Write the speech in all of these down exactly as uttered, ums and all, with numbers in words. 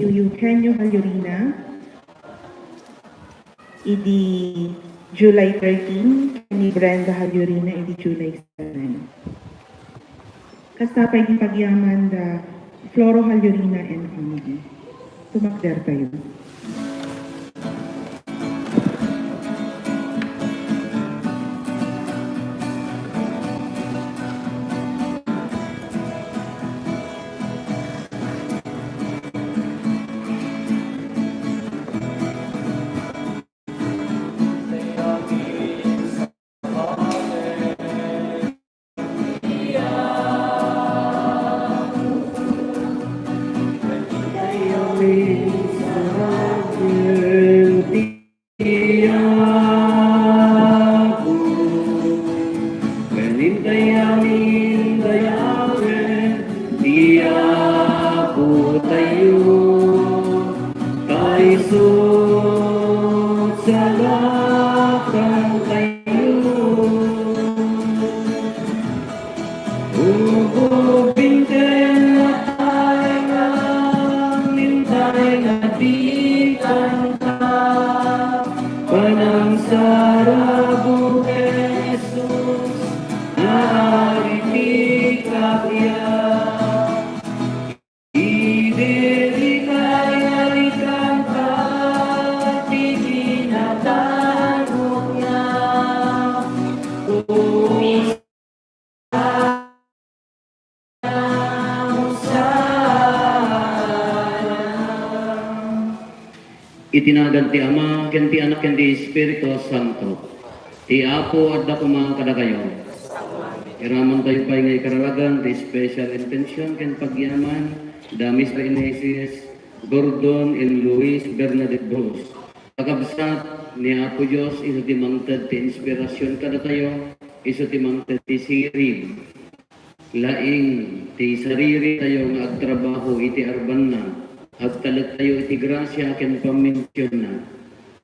Eugenio Hallorina idi July thirteen, ken ni Brenda Hallorina idi July seven. Kasta pay ti pagyaman da Floro Hallorina and family. Tumakder tayo. Ubog inten natay nga, intay nga di kanta, panangsarabo ken Jesus, naari ti kabiag. Idiri kay nga di kanta, ti kinatangotna. O Iti nagan ti Ama, ken ti Anak, ken ti Espiritu Santo. Ti Apo adda koma kadakayo. Iramantayo pay nga ikararagan ti special intention ken pagyaman da Mister Inesis Gordon and Luis Bernadette Bruce. Kakabsat ni Apo Dios, isu ti mangted ti inspirasyon kadatayo, isu ti mangted ti sirib. Laing ti sariritayo nga agtrabaho iti arbanna, agtalektayo iti grasia ken pammensionna.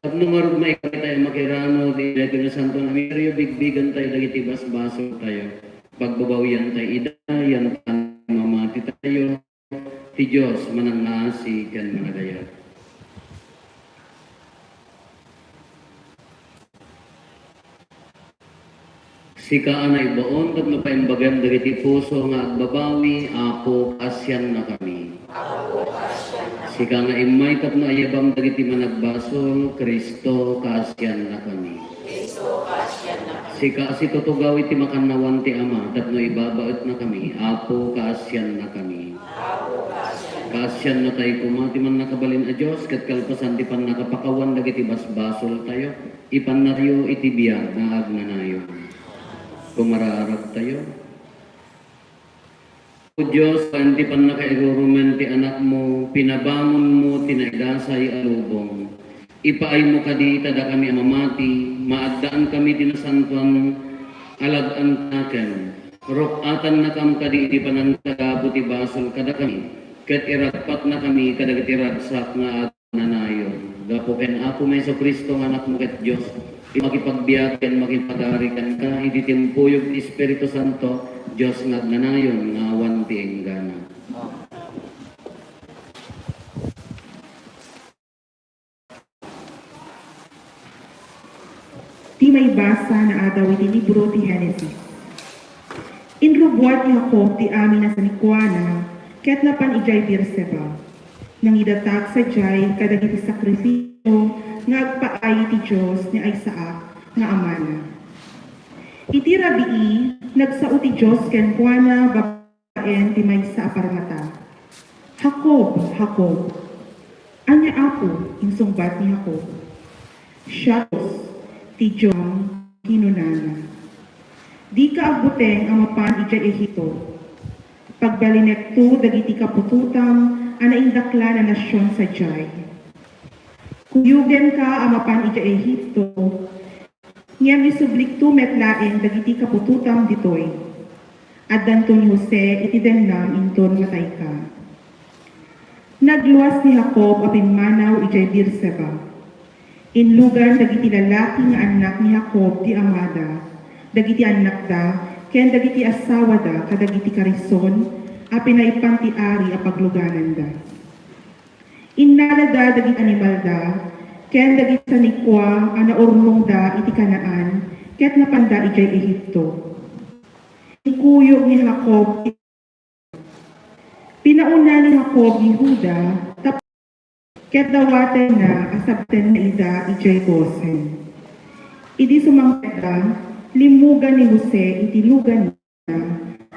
Tapno ngarud, maikari tayo makirano iti Nasantoan a Misteryo, bigbigan tayo dagiti basbasol tayo. Pagbabawian tayo ida, yan ta mamati tayo. Ti Dios manangngasi ken managayat. Sika a naibaon tapno paimbagem dagiti puso nga agbabawi, Apo, kaasiannakami. Sika nga immay tapno ayabam dagiti managbasol, Cristo, kaasiannakami. Sika a situtugaw iti makannawan ti Ama tapno ibabaetnakami, Apo, kaasiannakami. Kaasiannakami koma ti Mannakabalin a Dios, ket kalpasan ti pannakapakawan dagiti basbasoltayo, ipannayo iti biag nga agnanayon. Kumaraaragtayo. O Dios, ken ti pannakairurumen ti Anakmo, pinabangonmo ti naidasay a lubong. Ipaaymo kadi ta dakami a mamati, maaddaankami ti nasantoan a lag-antaken. Ruk-atannakam kadi iti panangtagabo ti basol kadakami, ket iragpatnakami kadagiti ragsak nga agnanayon. Gapu ken Apomi Jesu-Cristo nga Anakmo ket Dios, makipagbiag ken makipagari kenka iti timpuyog ti Espiritu Santo, Dios nga agnanayon nga awan ti inggana. Ti maibasa naadaw iti libro ti Genesis. Inrubuat ni Jacob ti amin a sanikuana ket napan idiay Beerseba. Nangidatak sadiay kadagiti sakrifisio nga agpaay ti Dios ni Isaac nga amana. Iti rabii, nagsao ti Dios kenkuana babaen ti maysa a parmata. "Jacob, Jacob." "Ania, Apo?" insungbat ni Jacob. "Siak, ti Dios," kinunana. "Dika agbuteng a mapan idiay Egipto. Pagbalinekto dagiti kaputotam a naindaklan a nasion sadiay. Kuyogenka a mapan idiay Egipto, ngem isublikto met laeng dagiti kaputotam ditoy. Addanto ni Jose iti dennam inton matayka." Nagluas ni Jacob a pimmanaw idiay Beerseba. Inlugan dagiti lalaki nga annak ni Jacob ti amada, dagiti annakda, ken dagiti asawada kadagiti karison a pinaipan ti ari a paglugananda. Innalada dagiti animalda ken dagiti sanikua a naurnongda iti Canaan ket napanda idiay Egipto. Inkuyog ni Jacob. Pinauna ni Jacob ni Juda, tap-, ket dawatenna a sabtenna ida idiay Gosen. Idi sumangpetda, limmugan ni Jose iti luganna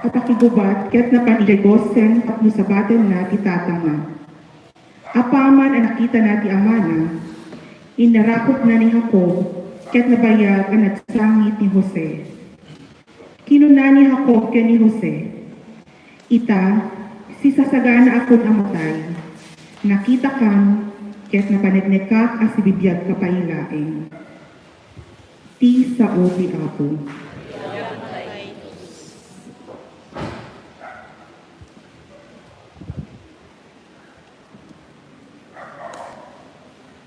a pakigubat ket napan idiay Gosen tapno sabatenna ti tatangna. Apaman a nakitana ti amana, innarakopna ni Jacob ket nabayag a nagsangit ni Jose. Kinuna ni Jacob ken ni Jose, "Ita, sisasaganaakon a matay. Nakitakam ket napaneknekak a sibibiagka pay laeng." Ti sao ti Apo.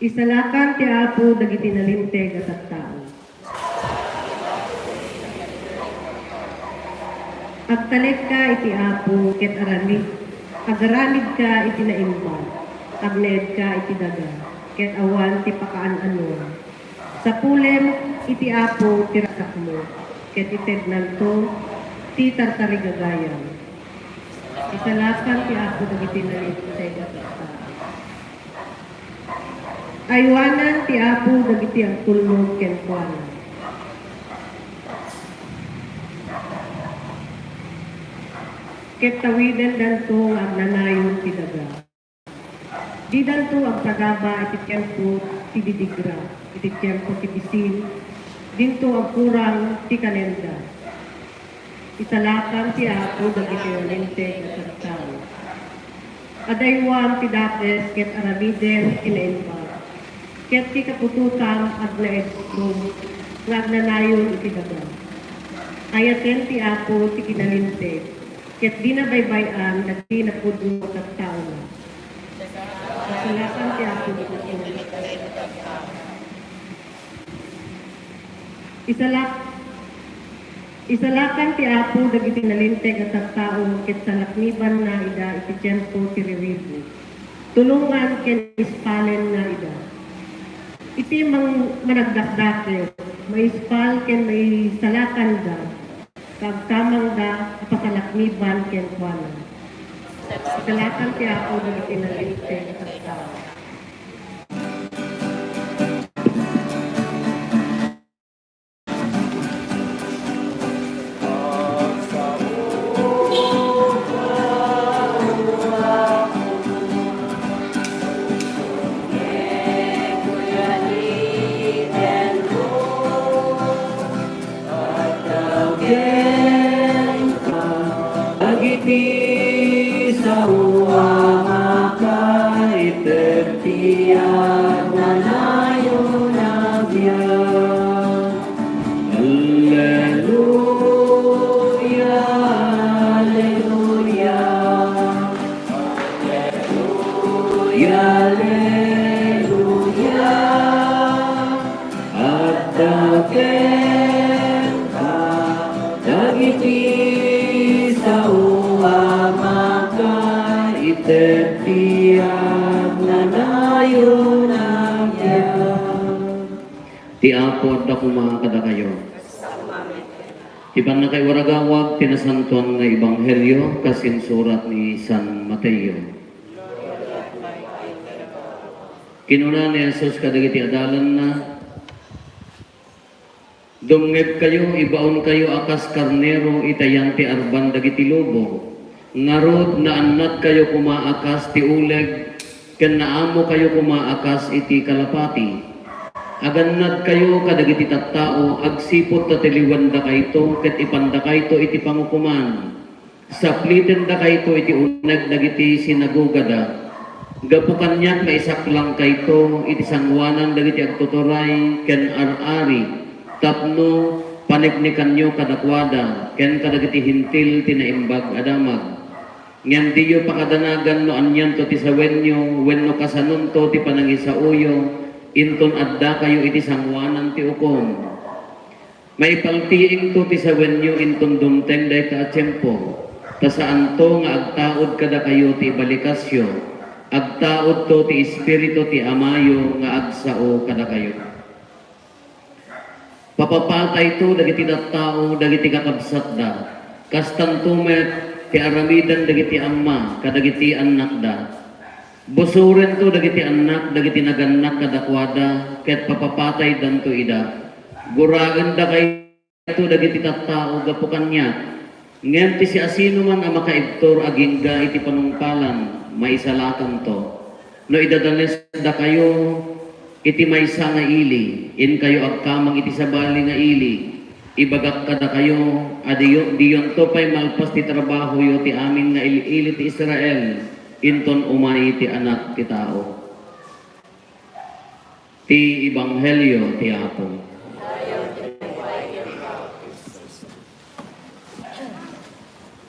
Isalakan ti Apo dagiti nalinteg a tattao. Agtalekka iti Apo ket aramid, agaramidka iti naimbag, agnaedka iti daga, ket awan ti pakaan-anoan. Sapulem iti Apo ti ragsakmo, ket itednanto ti tartarigagayam. Isalakan ti Apo dagiti nalinteg a tattao. Aywanan ti Apo dagiti agtulnog kenkuana, ket tawidendanto nga agnanayon ti daga. Didanto agtagaba iti tiempo ti didigra, iti tiempo ti bisin, dinto agkurang ti kanenda. Isalakan ti Apo dagiti nalinteg a tattao. Adaywan ti dakes ket aramiden ti naimbag, ket ti kaputotam agnaedto nga agnanayon iti daga. Ayaten ti Apo ti kinalinteg, ket dina baybay-an dagiti napudno a tattaona. Isalakan ti Apo dagiti nalinteg a tattao. Isalak-, isalakan ti Apo dagiti nalinteg a tattao ket salaknibanna ida iti tiempo ti riribuk. Tulongan ken ispalenna ida. Iti mang-, managdakdakes, maispal ken maisalakanda, ta agtamangda a pasalakniban kenkuana. Isalakan ti Apo dagiti nalinteg a tattao. Adda kenka dagiti sao a makaiter ti agnanayon a biag. Alleluia, alleluia. Alleluia, alleluia. Adda kenka dagiti sao a makaiter ti agnanayon a biag. Ti Apo adda koma kadakayo. Ti pannakaiwaragawag ti nasantoan nga ebanghelio kas insurat ni San Mateo. Kinuna ni Jesus kadagiti adalanna, "Dumngegkayo, ibaonkayo a kas karnero ita yan ti arban dagiti lubong. Ngarud, naannadkayo koma a kas ti uleg, ken naamokayo koma a kas iti kalapati. Agannadkayo kadagiti tattao agsipud ta tiliwendakayto ket ipandakayto iti pangukoman. Saplitendakayto iti uneg dagiti sinagogada. Gapu kaniak, maisaklangkayto iti sangoanan dagiti agtuturay ken ar-ari tapno paneknekanyo kadakuada ken kadagiti Hentil ti Naimbag a Damag. Ngem diyo pakadanagan no anianto ti sawenyo wenno kasanonto ti panangisaoyo inton addakayo iti sangoanan ti ukom. Maipaltiingto ti sawenyo inton dumteng dayta a tiempo, ta saanto nga agtaud kadakayo ti ibalikasyo. Agtaudto ti Espiritu ti Amayo nga agsao kadakayo. Papapatayto dagiti tattao dagiti kakabsatda, kastanto met ti aramiden dagiti amma kadagiti annakda. Busorento dagiti annak dagiti nagannak kadakuada ket papapataydanto ida. Guraendakayo dagiti tattao gapu kaniak. Ngem ti siasinoman a makaibtur agingga iti panungpalan, maisalakanto. No idadanesdakayo iti maysa nga ili, inkayo agkamang iti sabali nga ili, ibagak kadakayo a diyo-, diyonto pay malpas ti trabahoyo ti amin nga il-ili ti Israel, inton umay ti Anak ti Tao. Ti Ebanghelio ti Apo.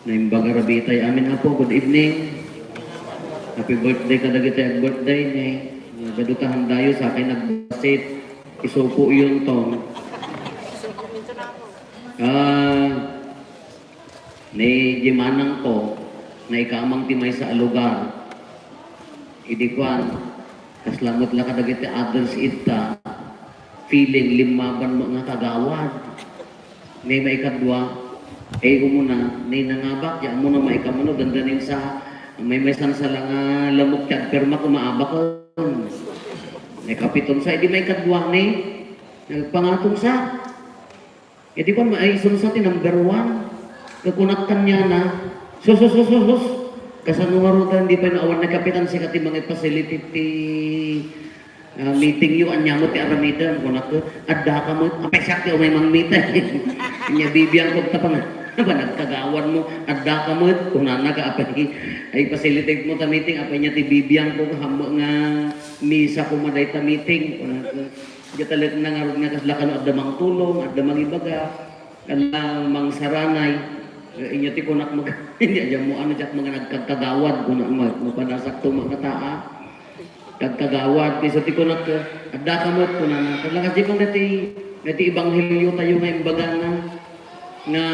Naimbag a rabii tay amin, Apo. Good evening. Happy birthday kadagiti ag-birthday ni, ni Gaduta Handayo, sakay nagbasit. Isupoyonton. Ah, ni Jimanang ko, naikamang ti maysa a lugar. Idi kuan, kasla met la kadagiti others ita, feeling limmaban met nga kagawad. Ni maikadua, eh, umuna, ni nangabak, ya, umuna, maikamano, dandanin sa, may, may sansala nga lamok ti agpirma, kumaabak, ni kapiton sa, idi maikadua, ni, nagpangaton sa, Idi kuan, maaisun sa ti number one. Kakunak kaniana, "Sus, sus, sus, sus, sus. Kasano ngarud, di pay no awan ni kapitan, sika ti mangi-facilitate ti, ah, meeting yo, ania met ti aramidem," kunak. "Adda ka met, apay siak ti umay mangmeeting." Ania bibiangko ta pang, ba nagkagawan mo, "Adda ka met," kunana ka, "Apay, ay facilitate mo ta meeting, apay nia ti bibiangko, hammo nga misa koma dayta meeting," kunak. Diay talekna ngarud nga kasla kano adda mangtulong, adda mangibaga, adda mangsaranay. Eh, inya ti kunak mag-, inya, inya mo, ano, diak mga nagkagkagawad, kunak mo, mapanasakto, mga taa. Kagkagawad, isu ti kunak, eh, adda ka met, kunana. Kasla kasi pang dati, dati ebanghelyo tayo nga imbagana, nga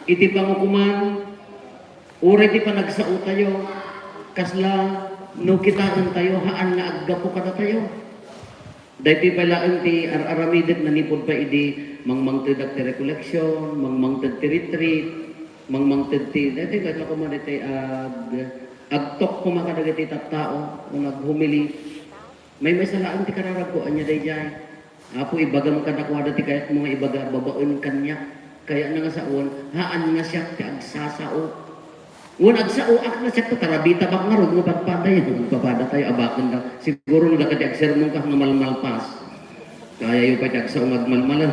iti pangukuman, Uray ti panagsao tayo, kasla no kitaen tayo, haan nga aggapu kadatayo. Daytoy pay laeng ti ar-aramidek nanipud pay idi mangmangtedak ti recollection, mangmangted ti retreat, mangmangted ti, daytoy ket la koma daytoy ag-, agtalk koma kadagiti tattao, wenno aghumili. Maymaysa laeng ti kararagko, ania daydiay? Apo, ibagam kadakuada ti kayatmo nga ibaga babaen kaniak. Kayatna nga saoen, haan nga siak ti agsasao. Wen agsaoak nga siak, ta tarabitabak ngarud nga padpadayo. Padpadatayo, abaken da. Siguro no dakadi agsermonka nga malmalpas. Kayayo pay ti agsao nga agmalmalan.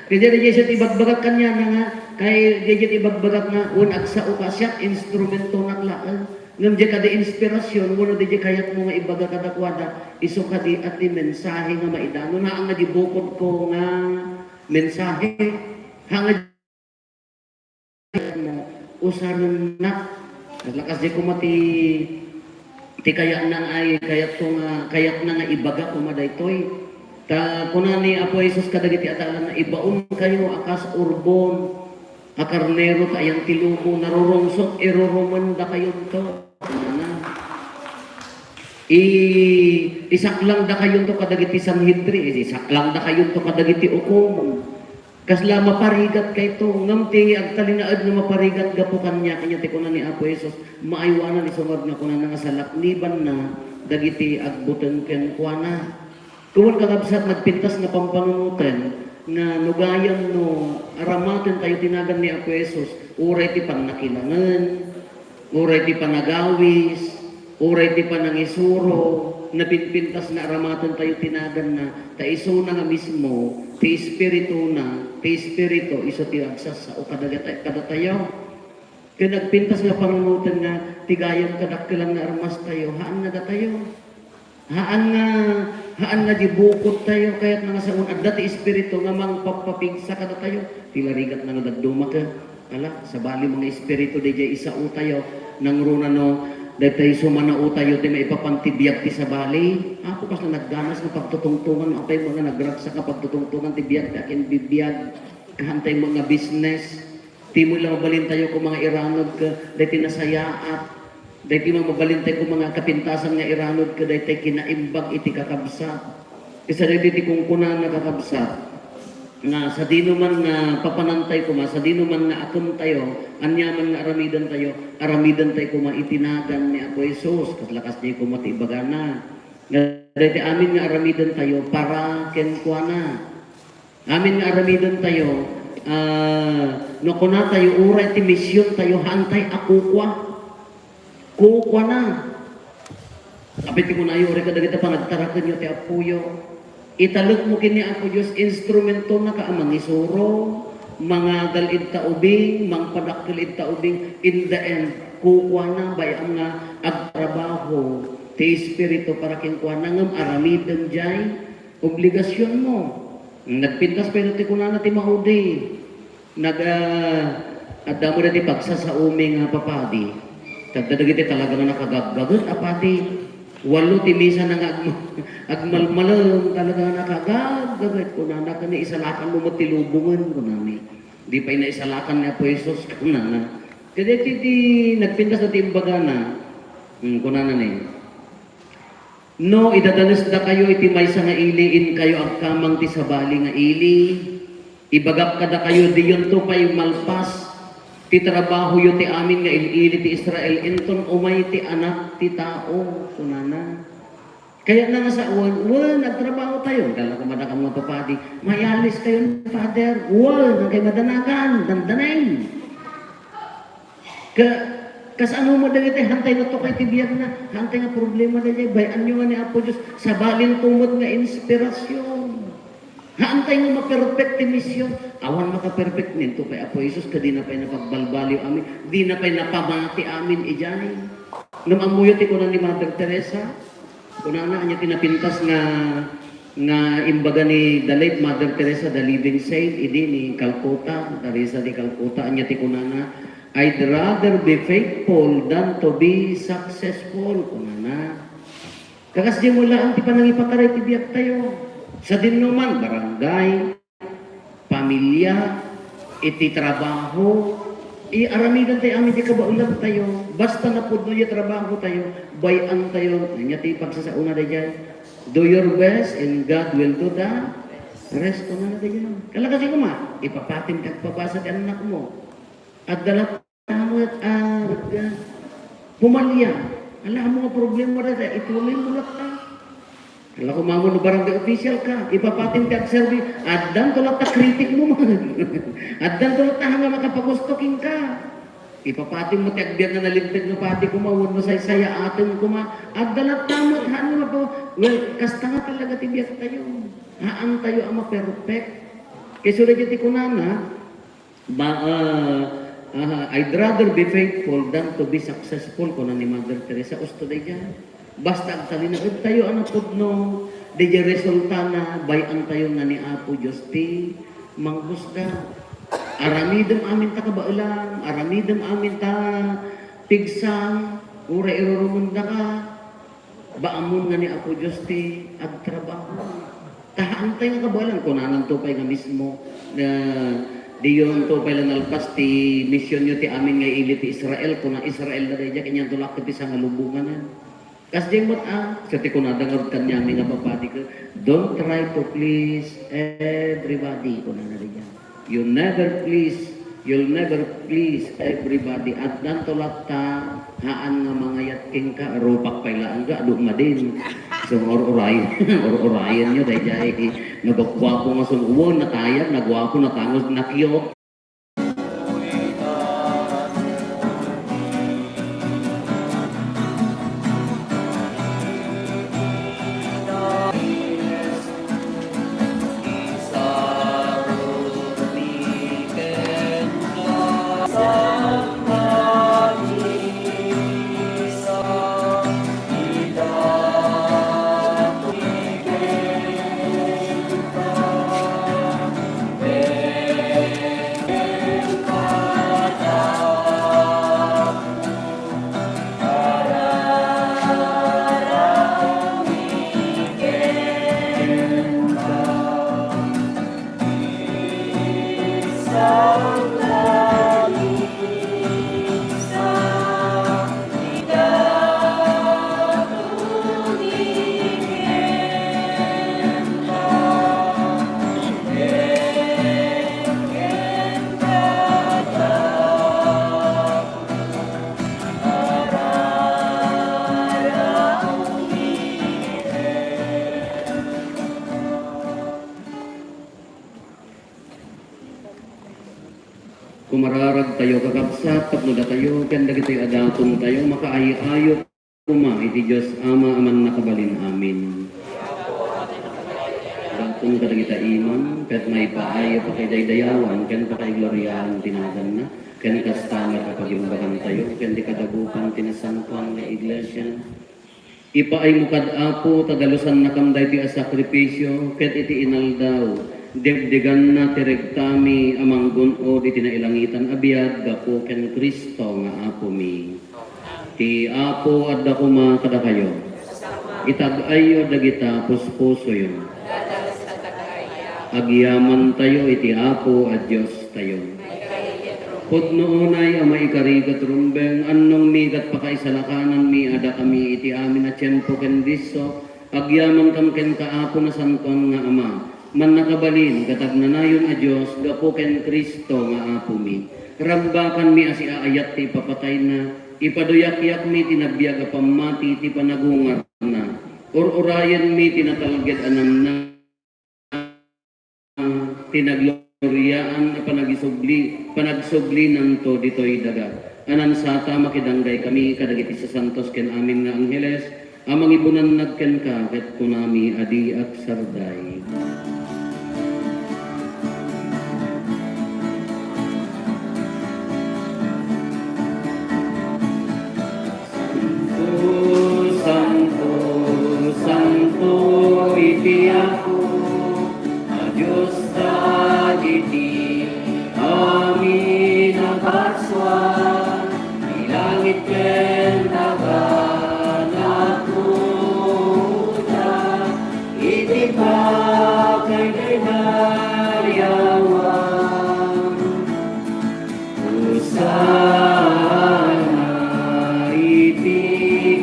Kaya daydiay siak ti ibagbagak kaniana nga, kay daydiay ti ibagbagak nga, wen agsaoka siak, instrumentonak laeng. Ngem diay kadi inspirasyon, wenno diay kayatmo nga ibaga kadakuada, isu kadi a ti mensahe nga maidano. Haan nga diay bukodko nga mensahe, haan nga diay usarennak. Lakas diay koma ti, ti kayatna nga ay, kayatko nga, kayatna nga ibaga koma daytoy. Ta kuna ni Apo Jesus kadagiti adalanna, "Ibaonkayo a kas urbon." A karnero ta ayan ti lomo, narurungsot, irurumendakayonto. Kunana. I-, isaklangdakayonto kadagiti Sanhedrin, isaklangdakayonto kadagiti ukom. Kasla maparigat kayto, ngem ti agtalinaed nga maparigat gapu kaniak, ania ti kuna ni Apo Jesus, maaywanan isu ngarud nga kunana nga salaknibanna dagiti agbuteng kenkuana. Ken kakabsat, nagpintas nga pampanunotna nga no gayam no aramaten tayo ti nagan ni Apo Jesus, uray ti pannakilangen, uray ti panagawis, uray ti panangisuro, napinpintas nga aramaten tayo ti naganna, ta isuna nga mismo, ti Espirituna, ti Espiritu, isu ti agsasao kadagita-, kadatayo. Ken nagpintas nga panunotna nga ti gayam kadakkelan nga armastayo, haan nga datayo. Haan nga, haan nga diay bukodtayo, kayatna nga saoen, adda ti Espiritu nga mangpappapigsa kadatayo. Ti larigatna nga dadduma ket, ala, sabali, mga espiritu, daydiay isaotayo, nangruna no, daytoy sumanaotayo ti maipapan ti biag ti sabali. Apo, kasla nagganas nga pagtutungtongan, no, apay mo nga nagragsak nga pagtutungtongan ti biag ti akin bibiag, kaantay mo nga business. Ti mo la mabalintayo ko mga iranod ka, daytoy nasayaat. Daytoy met mabalin tayo koma nga kapintasan nga iranod kadaytoy kinaimbag iti kakabsat. Ket sadaytoy ti kunkunana, kakabsat, nga sadino man nga papanantayo koma, sadino man nga akemtayo, aniaman nga aramidentayo, aramidentayo koma iti nagan ni Apo Jesus. Kasla kasdiay koma ti ibagana. Nga daytoy amin nga aramidentayo para kenkuana. Amin nga aramidentayo, ah, no kunatayo, uray ti misiontayo, haantay a kukua. Kukuana. Apay ti kunayo, uray kadagiti panagtarakenyo ti Apoyo. Italekmo ken ni Apo Dios, instrumentonaka a mangisuro, mangadal iti ubing, mangpadakkel iti ubing. In the end, kukuana, bay-am nga agtrabaho ti Espiritu para kenkuana, ngem aramidem jay obligasionmo. Nagpintas pay no ti kunana ti maudi. Nag, ah, adda met daytoy pagsasaomi nga papadi. Kadagiti talaga nga nakagaggaget a padi. Wallo ti misa na nga agma-, agmalmalem, talaga nga nakagaggaget. Kunana, "Ket isalakanmo met ti lubongen," kunana. Di pay naisalakan ni Apo Jesus, kunana. Kadaytoy ti nagpintas ti imbagana. Hmm, kunana ni, "No idadanesdakayo iti maysa nga ili, inkayo agkamang ti sabali nga ili. Ibagak kadakayo, diyonto pay malpas ti trabahoyo ti amin nga il-ili ti Israel, inton umay ti Anak ti Tao," kunana. Kayatna nga sawen, wen, agtrabahotayo. Kala ko madakam nga papadi, "Mayaliskayon, Father." Wen, agay madanagan, dandanay. Ka-, kasano met dagiti hantay natukay ti biagna, hantay nga problema daydiay, bay-anyo nga ni Apo Dios, sabalinto met nga inspirasyon. Haantay nga maperfect ti mision. Awan makaperfect ninto kay Apo Jesus, ket dina pay napagbalbaliw amin, dina pay napamati amin idiay. Ngem ammoyo ti kuna ni Mother Teresa? Kunana, ania ti napintas nga, nga imbaga ni the late Mother Teresa, the living saint, idi ni Calcutta, Teresa de Calcutta, ania ti kunana, "I'd rather be faithful than to be successful," kunana. Kakasdiay met laeng ti panangipataray ti biagtayo. Sadinoman, barangay, pamilia, iti trabaho, i-, aramidentayo amin ti kabaelantayo. Basta napudno ti trabahotayo, bay-antayo. Ania ti pagsasaona daydiay? "Do your best and God will do the rest," kunana daydiay. Kala kasi koma, ipapatim ti agpabasa ti annakmo. Adda latta met a, ah, pumalia. Ala mo nga problema dayta, ituloy mo latta. Ala ko, mamon no barangay official ka, ipapatim ti agserbi, addanto latta kritik mo man. Addanto latta nga makapagusto kenka. Ipapatim mo ti agbiag nga nalinteg nga padi koma, wenno saysayaaten koma. Adda latta met, haan nga mapo-, well, kasta nga talaga ti biagtayo. Haantayo a maperfect. Kay isu daydiay ti kunana, Ba, ah, ah, "I'd rather be faithful than to be successful," kuna ni Mother Teresa. Usto daydiay. Basta agtalinaedtayo a napudno, daydiay resultana, bay-antayo nga ni Apo Dios ti manghusga. Aramidem amin ta kabaelan, aramidem amin ta pigsa, uray irurumendaka. Ba, ammon nga ni Apo Dios ti agtrabaho. Ta haantay nga kabaelan, kunananto pay nga mismo, na diyonto pay la nalpas ti misionyo ti amin nga ili ti Israel, kuna Israel la daydiay, ket nianto la ket ti sangalubonganan. Kasdiay met a, sa ti kunada ngarud kaniami nga papadi ket, "Don't try to please everybody," kunana daydiay. You never please, you'll never please everybody. Addanto latta, haan nga mangayat kenka, rupak pay laeng nga adu madin. So, ur-uray-, ur-urayenyo daydiay. Nagguapo nga sumuon, natayag, naguapo, natango, na-cute. mararagtayo, kakabsat, tapno datayo ken dagitoy a datontayo makaay-ayo koma iti Dios Ama a Mannakabalin-amin. Daton kadagita imam, ket maipaay a pakaidaydayawan ken pakaigloriaan ti naganna, ken kasta met a pagimbagantayo ken ti kadagupan ti nasantoan nga iglesia. Ipaaymo kad, Apo, ta dalusannakam daytoy a sakrifisio, ket iti inaldaw, degdeganna ti regtami a manggun-od iti nailangitan a biag gapu ken Cristo nga Apomi. Ti Apo adda koma kadakayo. Itag-ayyo dagita puspusoyo. Agyamantayo iti Apo a Diostayo. Pudno unay a maikari ket rumbeng, annongmi ket pakaisalakananmi a dakami iti amin a tiempo ken disso, agyamankam kenka, Apo, nasantoan nga Ama, mannakabalin ket agnanayon a Dios, gapu ken Cristo nga Apomi. Rambakanmi a siaayat ti ipapatayna, ipaduyakyakmi ti nabiag a pammati ti panagungarna. Ur-urayenmi ti natalged a namnama ti naggloriaan a panagisubli-, panagsublinanto ditoy daga. Anansata, makidanggay kami kadagiti sasantos ken amin nga angheles a mangibunannag kenka, ket kunami a di agsarday. Santo, santo, santo iti Apo a Dios dagiti amin a parsua, ti langit ken daga napuda iti pakaidaydayawan. Hosanna iti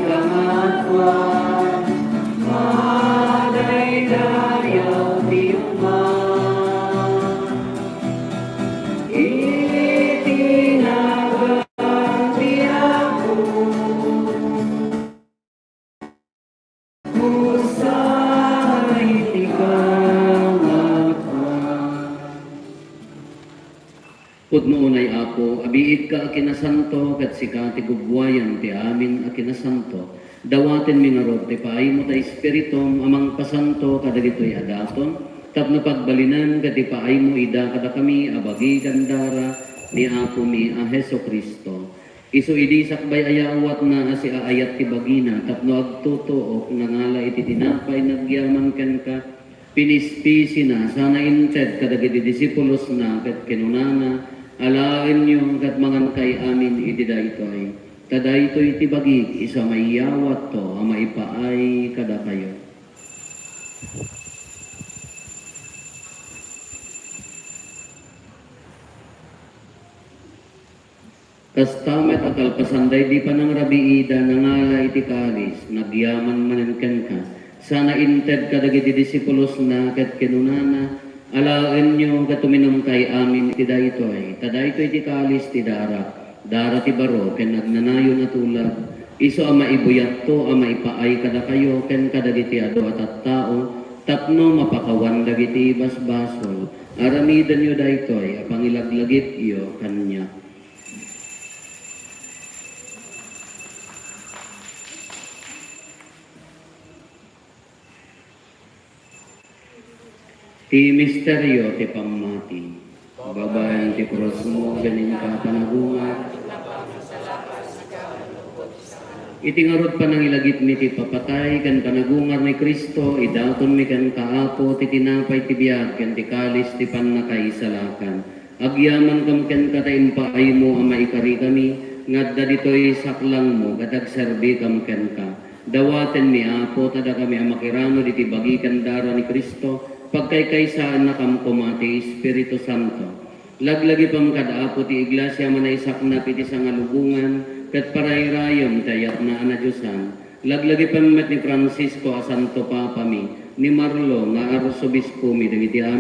kangatoan, madaydayaw ti umay iti nagan ti Apo. Hosanna iti kangatoan. Pudno unay, Apo, a biigka a kinasanto, ket sika ti gubbuayan ti amin a kinasanto. Dawatenmi ngarud ti paaymo ta Espiritum a mangpasanto kadagitoy a daton, tapno pagbalinen ket ipaaymo ida kadakami a bagi ken dara ni Apomi a Jesu-Cristo. Isu idi sakbay a yaawatna a siaayat ti bagina tapno agtutuok, nangala iti tinapay nga agyaman kenka, pinispisina sana inted kadagiti disipulosna ket kinunana, "Alaenyo ket mangankay amin iti daytoy, ta daytoy ti bagik, isu a maiyawatto a maipaay kadakayo." Kasta met a kalpasan daydi panangrabiida, nangala iti kalis, nagyaman manen kenka, sana inted kadagiti disipulosna ket kinunana, "Alaenyo ket uminumkay amin iti daytoy, ta daytoy ti kalis ti darak, dara ti baro ken agnanayon a tulag, isu a maibuyatto a maipaay kadakayo ken kadagiti adu a tattao, tapno mapakawan dagiti basbasol. Aramidenyo daytoy a pangilaglagipyo kaniak." Ti misterio ti pammati. Babaen ti krusmo ken inka panagungar. Iti ngarud panangilagipmi ti ipapatay ken panagungar ni Cristo, idatonmi kenka, Apo, ti tinapay ti biag ken ti kalis ti pannakaisalakan. Agyamankam kenka ta impaaymo a maikarikami nga adda ditoy saklangmo ket agserbikam kenka. Dawatenmi, Apo, ta dakami a makiranud iti bagi ken dara ni Cristo, pagkaykaysaennakam koma ti Espiritu Santo. Laglagipem kad, Apo, ti iglesia a manaisaknap iti sangalubongan ket parayrayem ti ayatna a nadiosan. Laglagipem met ni Francisco a Santo Papami, ni Marlo nga Arsobispomi dagiti